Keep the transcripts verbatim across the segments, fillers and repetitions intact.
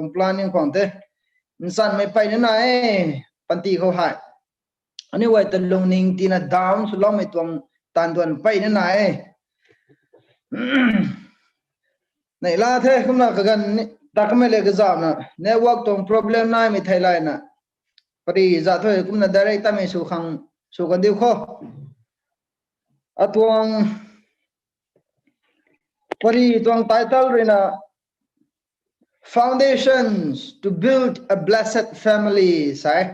tuang planning khang the nchanmei peyna nai e, panty khou hei. Aniu guay ta lungning tina down swloumei tuang taanv duan peyna nai e. Neihla the kumna kaganv ni, ta kamei le kazauhna network tuang problem naimei theilayna, pary za thu kumna direct tamei sw khang sw kandiu kho. Atuang pary tuang title ruina Foundations to Build a Blessed Family sa e.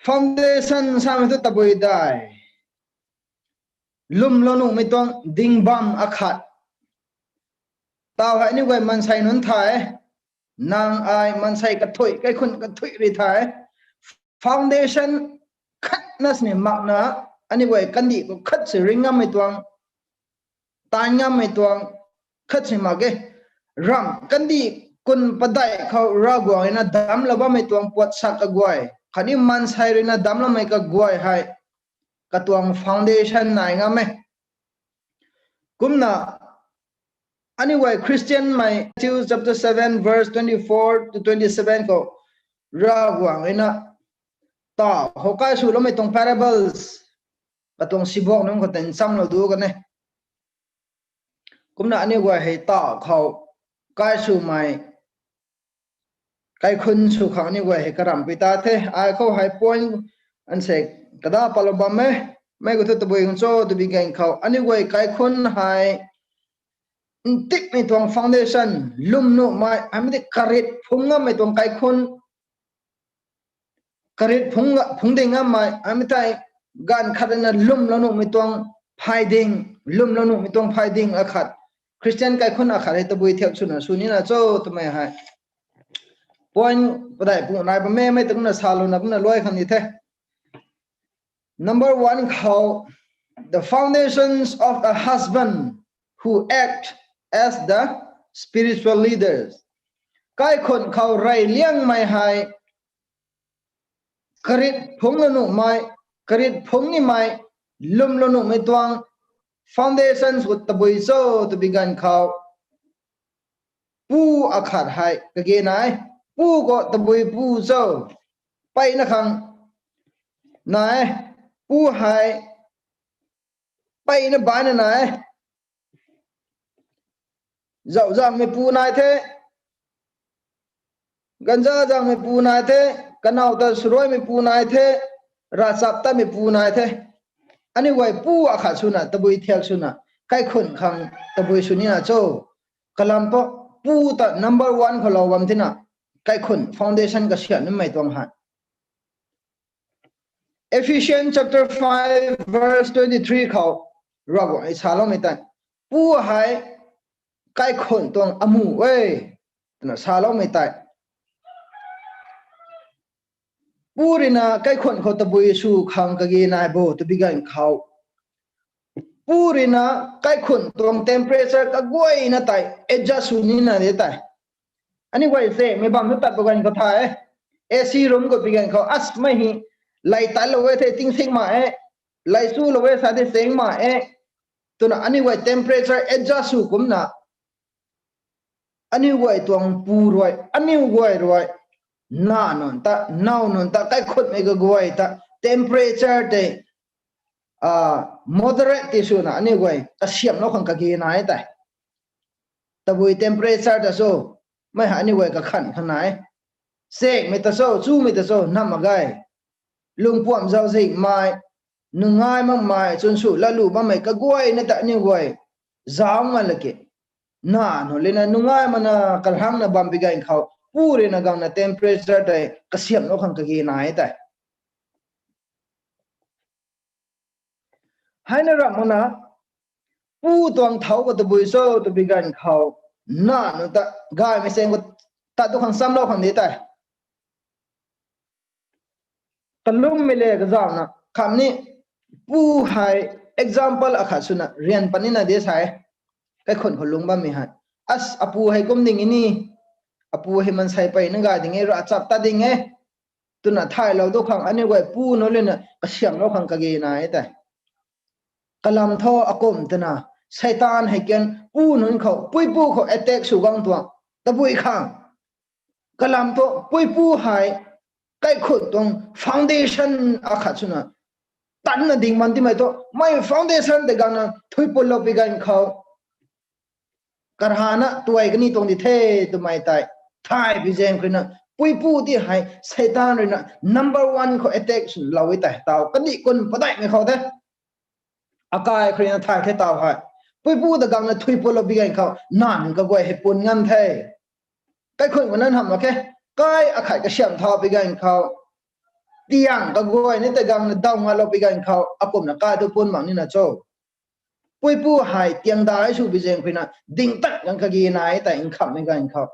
Foundation samei thu tabui dai, lwmlou nuhmei tuang dingbam akhat. Tau hei aniu guay maansei nunc the, nang ai maansei kathuic, kaikhunc kathuic rui the. Foundation khatna sini makna, aniu guay kandih khou khat si ring ngammei tuang, taanv ngammei tuang khat si mak e. Ramh kandih kun padeih khou Ravguangc ruina damclou bammei tuang puat sak kaguay khatni maansei ruina damcloumei kaguay hei katuang foundation nai ngam e. Kumna aniu guay Christianmei Matthew chapter seven verse twenty-four to twenty-seven khou Ravguangc ruina ta khou kai swloumei tuang parables, katuang sibok nunc khou tei nchamlou du kan e. Kumna aniu guay hei ta khou kai swmei kaikhunc sw khang aniu guay hei karamhpui ta the. Ai khou hei point ansei kada palou bam e. Mei khou thu tabui khang cho twbi ganv khou aniu guay kaikhunc hei ntipmei tuang foundation, lwm nuhmei, aimei tei karit phungc ngammei tuang kaikhunc, karit phungc ding ngammei, aimei tei ganv khat ruina lwmlou nuhmei tuang phay ding, lwmlou nuhmei tuang phay ding akhat, Christian kaikhunc akhat hei tabui thiak swna sw nina cho twmei hei point padeih pu nai bam e. Mei ta kumna salouna kumna luai khang ni the. Number one khou, the foundations of a husband who act as the spiritual leaders. Kaikhunc khou rey liangmei hei karit phungclou nuhmei, karit phungc nimei, lwmlou nuhmei tuang foundations khou tabui cho twbi ganv khou pu akhat hei kage nai. Pu khou tabui pu cho, peyna khang nai. Pu hei peyna baihna nai. Zauh zangmeipu nai the, ganza zangmeipu nai the, kanow ta swruaimeipu nai the, ravchaptatmeipu nai the. Aniu guay pu akhat swna tabui thiak swna kaikhunc khang tabui sw nina cho. Kalam thu pu ta number one khou lou bam thina, kaikhunc foundation kasiamh nimei tuang hei Ephesians chapter five verse twenty-three khou Ravguangc rui saloumei tei, pu hei kaikhunc tuang amu e twna saloumei tei, pu ruina kaikhunc khou tabui sw khang kage nai bo twbi ganv khou, pu ruina kaikhunc tuang temperature kaguayna tei adjust sw nina de tei. Aniu guay se mei bam thu tat bam ganv khou the, AC room khou pi ganv khou, as mei hei lei tatlou e the, ting sing ma e, lei chulou e sa de sing ma e twna aniu guay temperature adjust sw kumna, aniu guay tuang pu rui, aniu guay rui, na nunc ta, now nunc ta, kaikhunhmei kaguay ta temperature tei moderate ti swna aniu guay kasiamhlou khang kage nai tei. Tabui temperature ta cho, mei hei aniu guay kakhan khang nai. Sekmei ta cho, chumei ta cho, nam mak ge. Lungpuamh zauczihmei, nungai makmei, chwn sw latlu bammei kaguayna ta aniu guay zauc nga laki, na nunc lena nungai makna kalhangna bam pi ganv khou, pu ruina gangna temperature tei kasiamhlou khang kage nai tei. Heina ramh makna, pu tuang thau khou tabui cho twbi ganv khou, na nunc ta gaymei chaeng khou tat tu khang chamlou khang de tei. Kalummei le kazauhna khatni, pu hei example akhat swna rian pat nina de sa e. Kaikhunc khou lungc bammei hei, as apu hei kum ding e ni, apu hei maansei peyna gay ding e, ravchaptat ding e twna thaylou tu khang aniu guay pu nunc lena kasiamhlou khang kage nai tei. Kalam thu akum twna, Satan hei kan pu nunc khou, puipu khou attack sw gang tuang. Tabui khang. Kalam thu puipu hei kaikhun tuang foundation akhat swna tanna ding man timei thu, mei foundation tei gangna thuiputlou pi ganv khou karana tuai kani tuang di the twmei tei thay pi zaeng khou ruina, puipu ti hei Satan ruina number one khou attack swlou e tei taw kandih kun padeihmei khou the. Akai khou ruina thay the taw hei. Puipu ta gangna thuiputlou pi ganv khou, nang kaguay hei pun ngam the. Kaikhun khou nunc hamh mak khe, kai akhat kasiamh thau pi ganv khou, tiang kaguay ni tei gangna daw ngalou pi ganv khou, akumna kai thu pun mak nina cho. Puipu hei tiang dai sw pi zaeng khou ruina, dingtan khang kagi nai tei nkhamhmei ganv khou.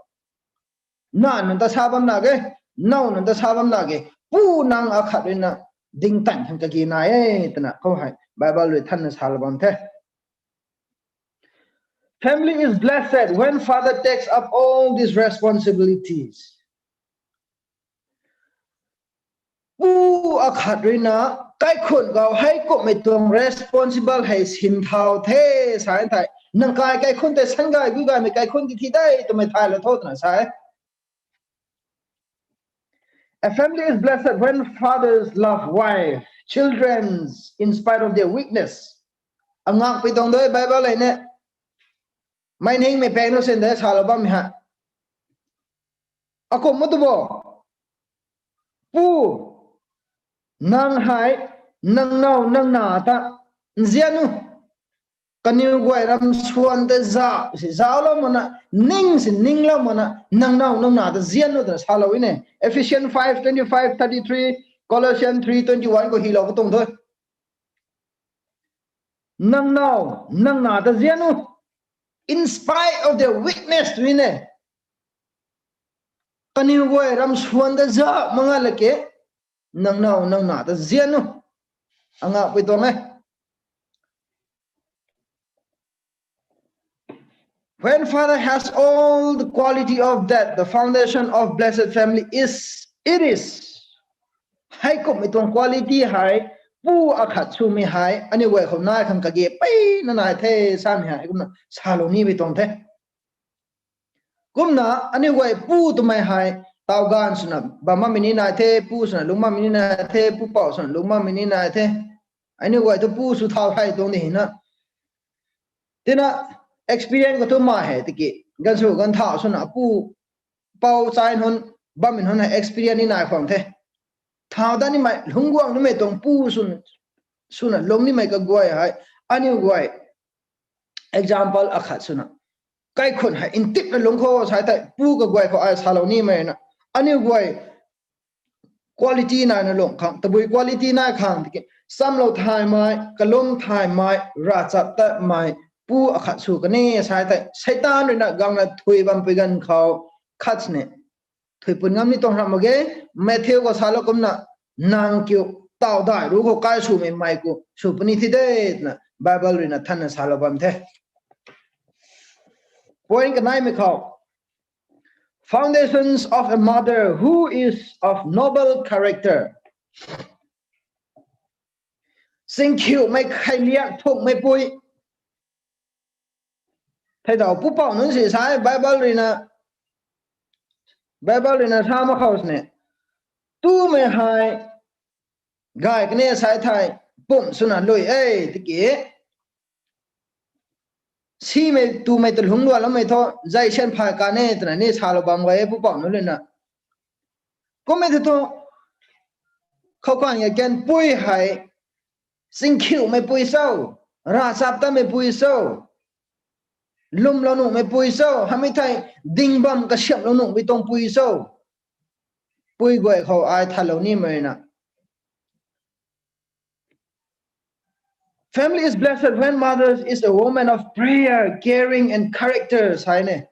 Nang nunc ta sa bam na ge, now nunc ta sa bam na ge, pu nang akhat ruina, dingtan khang kagi nai e, twna khou hei Bible rui thanna salou bam the. Family is blessed when father takes up all these responsibilities. Pu akhat ruina, kaikhun khou hei kumhmei tuang responsible hei sin thau the, sa thei. Nang kai kaikhun tei san gay, gu gaymei kaikhun ti thi de, twmei thaylou tho twna sa e. A family is blessed when fathers love wife, children in spite of their weakness. Angakpui tuang dui Bible hei ne. Mei ningmei peng nu sin de salou bammei hei. Akum mu tu bo. Pu, nang hei, nang now, nang na ta, nzian nu. Kaniw guay ram swan ta zauh si zauhlou mana, ning si ninglou mana, nang now, nang na ta nzian nu twna salou e ne. Ephesians five twenty-five, thirty-three, Colossians three twenty-one khou hilou katuang thu. Nang now, nang na ta nzian nu. In spite of their weakness, tw e ne. Kaniw guay ram swan ta zauh mak nga la ke, nang now, nang na ta nzian nu. Angakpui tuang e. When father has all the quality of that, the foundation of blessed family is, it is. Hei kumhmei tuang quality hei, pu akhat swmei hei, aniu guay khou nai khang kage peyna nai the, samei hei, kumna salou nimei tuang the. Kumna, aniu guay pu twmei hei, taw ganv swna bam bammei ni nai the, pu swna lungc bammei ni nai the, pupouc swna lungc bammei ni nai the. Aniu guay thu pu sw thau hei tuang ni na. Tina, experience khou thu mai hei tiki, ganv sw ganv thau swna pu, pou chai nunc, bammei nunc hei experience ni nai khwang the. Thau dat nimei, lungc guang nimei tuang pu swn, swna lungc nimei kaguay hei, aniu guay, example akhat swna. Kaikhun hei ntipna lungc khou sa thei, pu kaguay khou ai salou nimei na. Aniu guay, quality naina lungc khang, tabui quality nai khang tiki, chamlou thaymei, kalum thaymei, ravchaptatmei, pu akhat sw kani sa thei, Satan ruina gangna thui bampui ganv khou, khat sini. Thui pun ngam ni tuang ram mak ge, Matthew khou salou kumna, nang kiu, taw dai ru khou kai swmei mei khou, sw puni thi de, twna Bible ruina thanna salou bam the. Point kaneimei khou, foundations of a mother who is of noble character. Singkhiumei kheiliak phukmei pui. Thei daw pupouc nunc si sa e, Bible ruina, Bible ruina sa mak khou sini. Tumei hei, gay kani sa thei, pumh swna lui e, tiki. Simei tumei ta lungc lualoumei thu, zay sian phay kan e, twna ni salou bam gay e, pupouc nunc ruina. Kummei thu thu, khou khang ya kan pui hei, singkhiumei pui cho, ravchaptatmei pui cho, lwmlou nuhmei pui cho, hamei thei, dingbam kasiamhlou nuhmei tuang pui cho. Pui guay khou ai thalou nimei na. Family is blessed when mother is a woman of prayer, caring and character, sa e ne.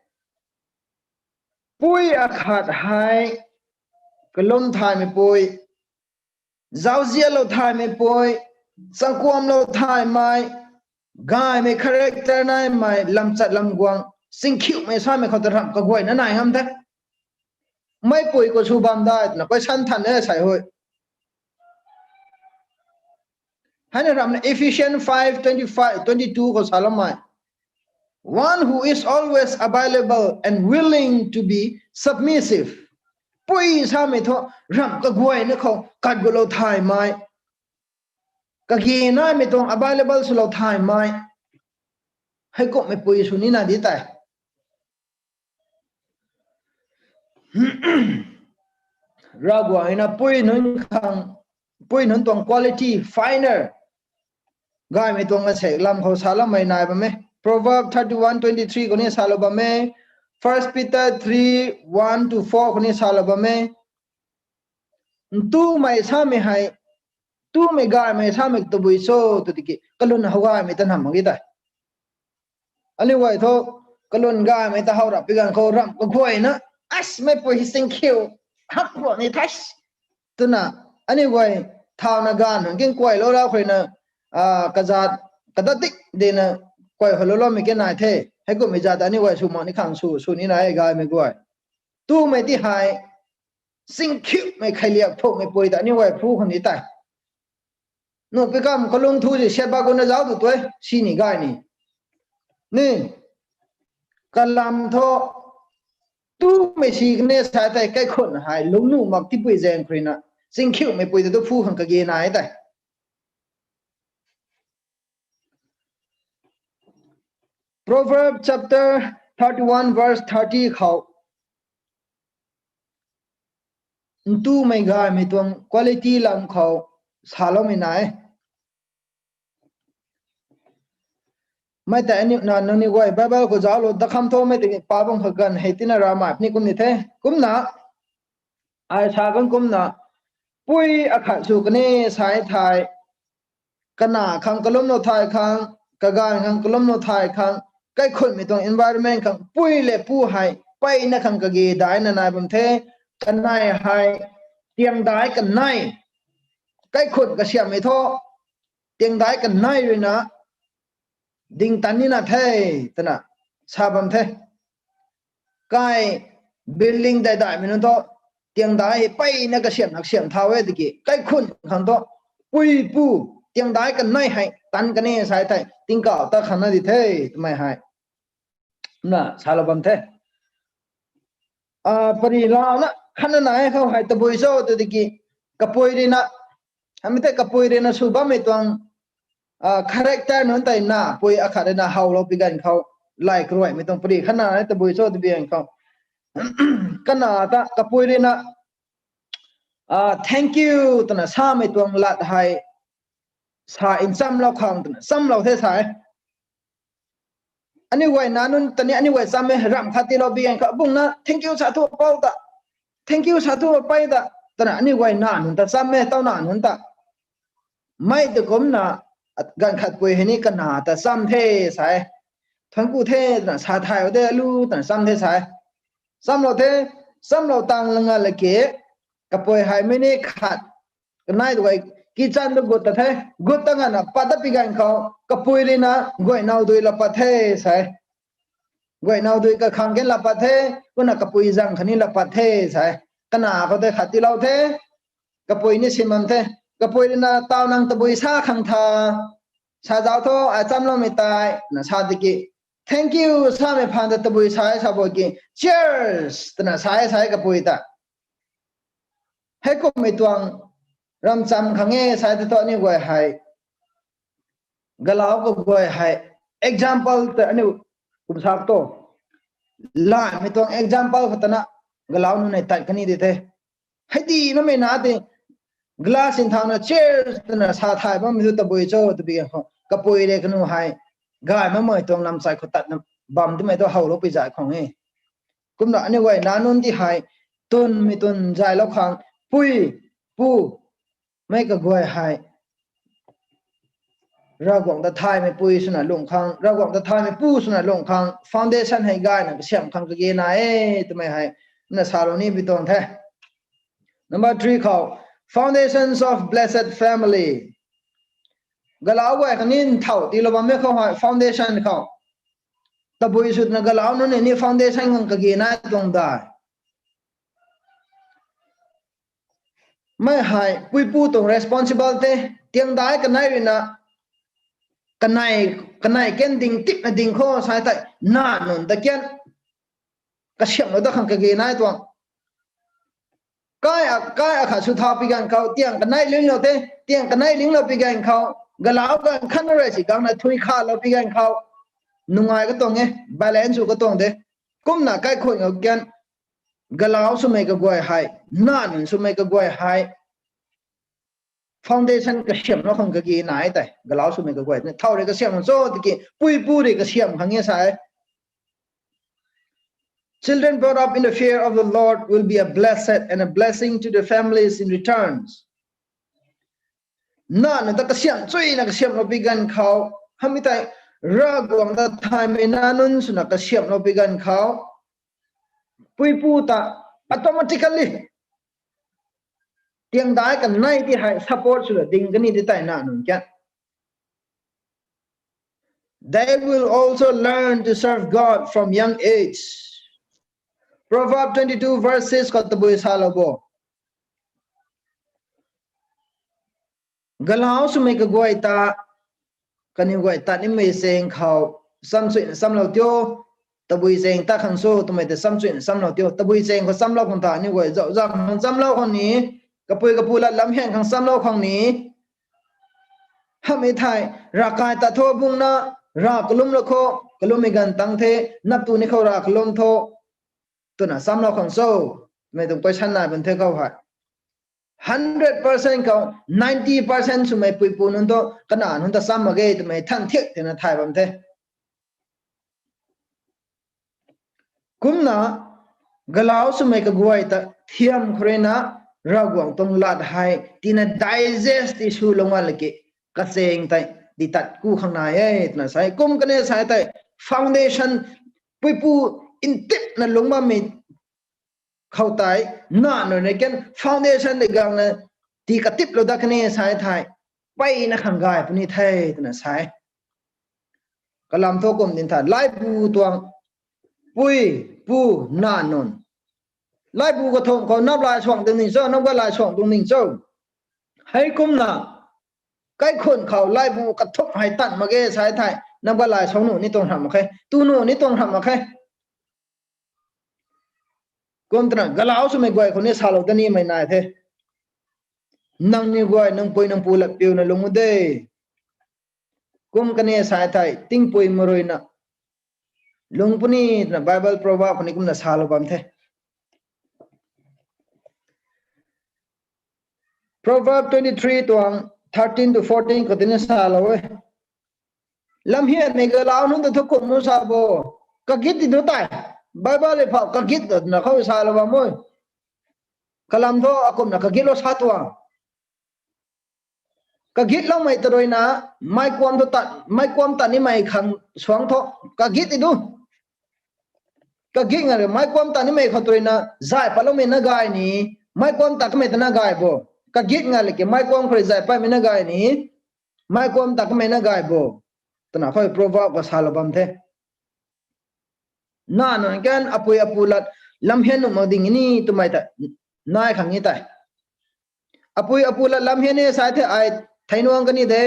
Pui akhat hei, kalum thaymei pui, zauzianlou thaymei pui, changkuamlou thaymei, gaymei character naimei, lamchat lamguang, singkhiumei samei khou ta ramh kaguayna nai ngam the. Meipui khou sw bam dai twna question than e sei hui. Heina ramna Ephesians five twenty-five, twenty-two khou saloumei. One who is always available and willing to be submissive. Pui samei thu ramh kaguayna khou kat gulou thaymei, kage naimei tuang available swlou thaymei, heikumhmei pui sw nina di tei. Ravguangc na pui nunc khang, pui nunc tuang quality finer gaymei tuang asek lam khou saloumei nai bam e. Proverb thirty-one twenty-three khou ni salou bam e. First Peter three one to four khou ni salou bam e. Ntumei samei hei, ntumei gaymei samei tabui cho tw tiki kalwn how gaymei ta nam mak e tei. Aniu guay thu kalwn gaymei ta how rap pi ganv khou ramh kaguayna, as mei pui hi singkhiu hak puni the, twna aniu guay thauna ganv nunc king kuailou rau khou ruina, kazat kadat dik dena kuai holoumei ke nai the. Heikumhmei zat ta aniu guay sw mak ni khang sw sw ni nai e gaymei guay. Ntumei ti hei singkhiumei kheiliak phukmei pui ta aniu guay phu khang ni tei. Nuh pi kam kalung thu zi siat ba guna zauc tu tue, si ni gay ni. Ni, kalam thu, ntumei si kane sa tei kaikhunc hei lungcnuh mak tipui zaeng khou ruina, singkhiumei pui ta tu phu khang kage nai tei. Proverbs chapter thirty-one verse thirty khou, ntumei gaymei tuang quality lam khou saloumei nai. Mei tei aniu na nangniw guay Bible khou zauclou da kham tho, mei tei pa bam kha ganv hei tina ramei ni kum ni the. Kumna, ai sa kan kumna, pui akhat sw kane sai thei, kana khang kalumlou thay khang, kaganv khang kalumlou thay khang, kaikhunmei tuang environment khang pui le pu hei mpeyna khang kage daina nai bam the. Kanei hei tiangdai kanei, kaikhunc kasiamhmei thu tiangdai kanei ruina ding tan nina the, twna sa bam the. Kai building daidaimei nunc thu tiangdai hei mpeyna kasiamh nak siamh thau e tiki, kaikhunc khang thu pui pu tiangdai kanei hei tan kane sai thei tingkauh ta khang na di the, twmei hei na salou bam the. Pari launa khatna nai khou hei tabui cho tw tiki, kapui ruina, hamei tei kapui ruina sw bammei tuang character nunc tei na pui akhat ruina howlou pi ganv khou, lai karuaimei tuang pari khatna nai tabui cho tw pi ganv khou, kana ta kapui ruina thank you twna samei tuang lat hei sa nchamlou khang twna chamlou the sa e. Aniu guay na nunc ta ni aniu guay cham e, ramh khat tiilou pi ganv khou bungna thank you sa thu pou ta, thank you sa thu pey ta, twna aniu guay na nunc ta cham e, tauna nunc ta. Mei tei kumna, ganv khat pui hei ni kana ta cham the sa e. Thuanc ku the twna sa thay o de lu twna cham the sa e. Chamlou the, chamlou tang langa lake, kapui hei mei ni khat kanei tu guay kitchen ta gut ta the, gut ta ngana pat ta pi ganv khou kapui ruina guaynow dui la pat the sa e. Guaynow dui kakhang ken la pat the, kumna kapui zang khatni la pat the sa e. Kana khou tei khat tiilou the, kapui ni sin bam the, kapui ruina taw nang tabui sa khang tha, sa zauc tho, ai chamloumei tei na sa tiki, thank you samei phaan ta tabui sa e sa bo ki, cheers twna sa e sa e kapui ta. Heikumhmei tuang ramcham khang e sa e ta thu aniu guay hei, galau kaguay hei, example ta aniu kum sak tu, laimei tuang example khou tana galau nunc nei tat kani di the. Hei di namei na tei glass nthauna cheers twna sa thay bammei thu tabui cho tw pi ganv khou kapui rui kanu hei, gay makmei tuang lamchai khou tatna bam timei thu howlou pi zay khang e. Kumna aniu guay na nunc ti hei, tunmei tun zaylou khang, pui, pu, mei kaguay hei, Ravguangc ta thaymei pui swna lung khang, Ravguangc ta thaymei pu swna lung khang, foundation hei gayna kasiamh khang kage na e twmei hei na salou ni pi tuang the. Number three khou, foundations of blessed family. Galau guay khang ni nthau tiilou bammei khou hei foundation khou, tabui sw twna galau nunc ni foundation khang kage na tuang dai. Mei hei puipu tuang responsible the, tiangdai kanei ruina, kanei, kanei kan ding tipna ding khou sa tei, na nunc ta kan kasiamhlou dat khang kage nai tuang. Kai a, kai akhat sw thau pi ganv khou, tiang kanei linglou the, tiang kanei linglou pi ganv khou, galau ganv khat na rui si gangna thui khalou pi ganv khou, nungai katuang e, balance sw katuang de. Kumna kaikhun khou kan, galau swmei kaguay hei, na nunc swmei kaguay hei, foundation kasiamhlou khang kage nai tei, galau swmei kaguay ni thau rui kasiam cho tiki, puipu rui kasiam khang e sa e. Children brought up in the fear of the Lord will be a blessed and a blessing to the families in returns. Na nunc ta kasiam chuyna kasiamhlou pi ganv khou, hamei tei Ravguangc ta thaymei na nunc swna kasiamhlou pi ganv khou, puipu ta automatically tiang dai kanei ti hei support swna ding kani di tei na nunc kan. They will also learn to serve God from young age. Proverb twenty-two verse six khou tabui salou bo. Galau swmei kaguay ta, kaniw guay ta nimei chaeng khou, cham chuina chamlou tio, tabui chaeng ta khang sw twmei ta cham chuina chamlou tio, tabui chaeng khou chamlou khang ta, aniw guay zauh zam khang chamlou khang ni, kapui kapu lat lam hian khang chamlou khang ni, hamei thei, ravkai ta thu bungna, rav kalumlou khou, kalummei ganv tang the, nap tu ni khou rav kalum tho, twna chamlou khang cho, mei tuang question nai bam the khou hei. Hundred percent khou, ninety percent swmei puipu nunc thu, kana nunc ta cham mak ge twmei than thiak thena thay bam the. Kumna, galau swmei kaguay ta thiam khou ruina, Ravguangc tuang lat hei, tina digest ti swlou nga laki, kachaeng tei, di tat ku khang nai e, twna sa e. Kum kane sa tei, foundation, puipu ntipna lungc bammei khou tei, na nunc rui kan foundation de gangna, ti katiplou dat kane sa thei, mpeyna khang gay puni the, twna sa e. Kalam thu kum din tha, laibu tuang, pui, pu, na nunc. Laibu kathumh khou nap lai suang tuang ning cho, nap ga lai suang tuang ning cho. Heikumna, kaikhun khou laibu kathumh hei tan mak ge sa thei, nap ga lai suang nuh ni tuang hamh mak khe, tu nuh ni tuang hamh mak khe. Kum twna, galau swmei guay khou ni salou ta nimei nai the. Nangniw guay, nang pui nang pu lat piuna lung u de. Kum kane sa thei, tingpui maruina lung puni twna Bible proverb khou ni kumna salou bam the. Proverb twenty-three tuang thirteen to fourteen khou tini salou e. Lamhianmei galau nunc ta thu kum nu sa bo. Kagit ti nu tei. Bible le phau kagit twna khou salou bam e. Kalam thu akumna kagitlou sa tuang. Kagitloumei ta ruina, meic kuam ta, meic kuam ta nimei khang suang thu, kagit ti du. Kagit nga rui, meic kuam ta nimei khou ta ruina, zay patloumei na gay ni, meic kuam ta kamei ta na gay bo. Kagit nga le ki, meic kuam khou rui zay patmei na gay ni, meic kuam ta kamei na gay bo. Twna khou proverb khou salou bam the. Na nunc kan apui apu lat lamhian nuh mak ding ni twmei ta nai khang ni tei. Apui apu lat lamhian e sa the ai theinuang kani de,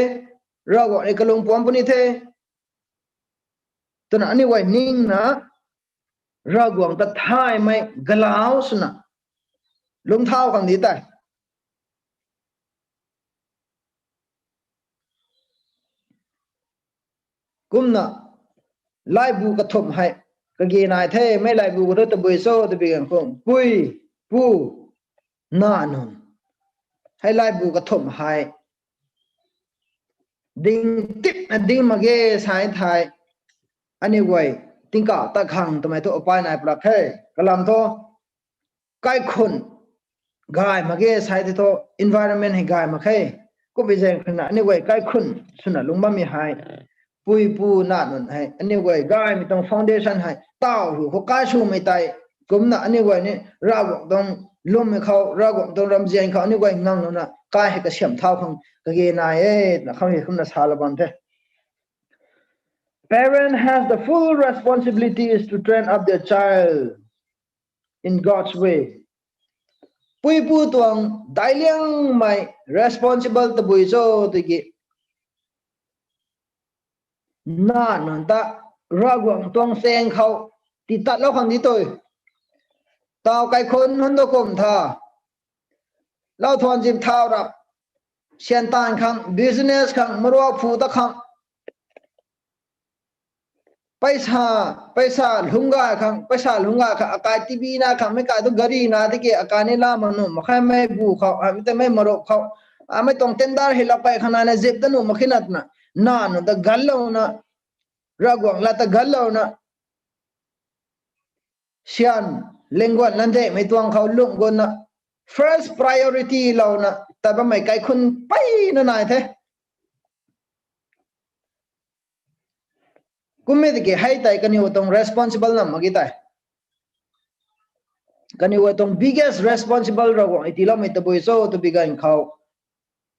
Ravguangc rui kalung puam puni the. Twna aniu guay ningna Ravguangc ta thaymei galau swna lungcthau khang di tei. Kumna, laibu kathumh hei, kage nai the, mei laibu khou thu tabui cho, tabui ganv khou, pui, pu, na nunc. Hei laibu kathumh hei, ding tipna ding mak ge sa thei, aniu guay, tingkauh tat khang twmei thu apai nai prak khe, kalam thu, kaikhun gay mak ge sa the thu, environment hei gay mak khe. Kummei zaeng khou na aniu guay kaikhun swna lungc bammei hei, pui pu na nunc hei, aniu guay gaymei tuang foundation hei, tau hu khou kai swmei tei, kumna aniu guay ni Ravguangc tuang lwmmei khou, Ravguangc tuang ramzian khou aniu guay ngang nuna kai hei kasiamh thau khang kage nai e, twna khang hei kumna salou bam the. Parent has the full responsibilities to train up their child in God's way. Puipu tuang daic liangmei responsible tabui cho tiki, Na nunc ta Ravguangc tuang chaeng khou tiitatlou khang di tui. Taw kaikhunc nunc ta kum tha. Lau thuan zip thau rap. Syan taanv khang, business khang, maruak phu ta khang. Paisa, paisa lungc gay khang, paisa lungc gay khang, akai T V na khang, meic kai tu gari na tiki, akai ni la ma nuh mak khe, mei bu khou, a, mei tei mei marup khou, a, mei tuang tender hei lap kai khang na na zip ta nuh mak khe na twna, na nunc ta ganlouna, Ravguangc lat ta ganlouna, syan, lingguan lan de mei tuang khou lungc gutna, first priority louna tat bammei kaikhunc peyna nai the. Kummei tiki hei tei kaniw tuang responsible nam mak ge tei. Kaniw tuang biggest responsible Ravguangc i tiiloumei tabui cho twbi ganv khou,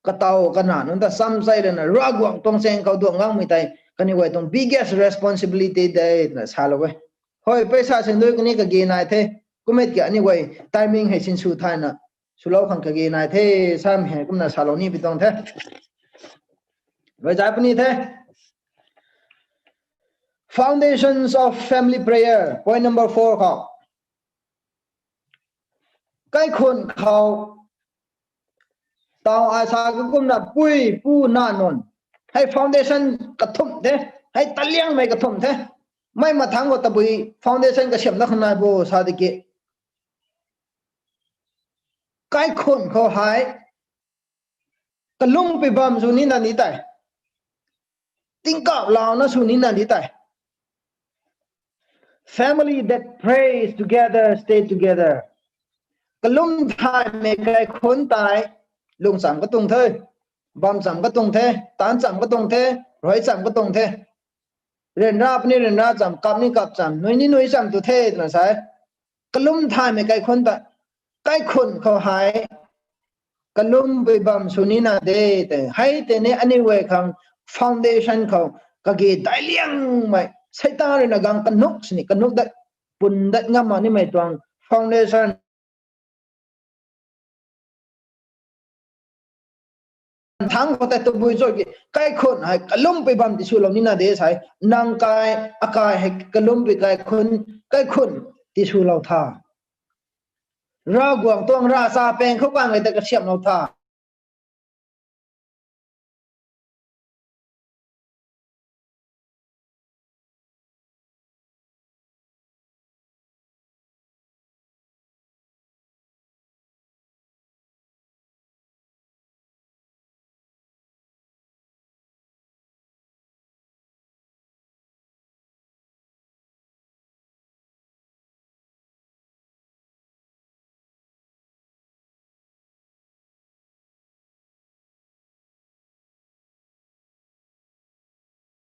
kataw kana nunc ta cham chai lana Ravguangc tuang chaeng khou duang ngangmei tei kaniw guay tuang biggest responsibility de twna salou e. Hoi, paisa sindui kani kage nai the. Kummei tiki aniu guay timing hei sinsw thayna swlou khang kage nai the, samei hei kumna salou ni pi tuang the. Rui zai puni the. Foundations of family prayer, point number four khou. Kaikhunc khou taw ai sa kakumna pui, pu, na nunc. Hei foundation kathumh the, hei taliangmei kathumh the. Mei mathangc khou tabui foundation kasiamh dat khang nai bo sa tiki, kaikhunc khou hei kalum pui bam sw nina di tei. Tingkauh launa sw nina di tei. Family that prays together, stay together. Kalum thaymei kaikhunc tei lung cham katuang the, bam cham katuang the, taanc cham katuang the, rui cham katuang the. Ryanra puni ryanra cham, kap ni kap cham, nui ni nui cham tu the twna sa e. Kalum thaymei kaikhunc ta, kaikhunc khou hei kalum pui bam sw nina de tei. Hei tei ni aniu guay khang foundation khou kage daic liangmei, Seitaan rui na gang kanuk sini kanuk dat, pun dat ngam mak nimei tuang foundation. Thangc khou tei tabui cho ki, kaikhunc hei kalum pui bam ti swlou nina de sa e. Nang kai, akai hei kalum pui kaikhunc, kaikhunc ti swlou tha. Ravguangc tuang ravchapang khou kan hei tei kasiamhlou tha.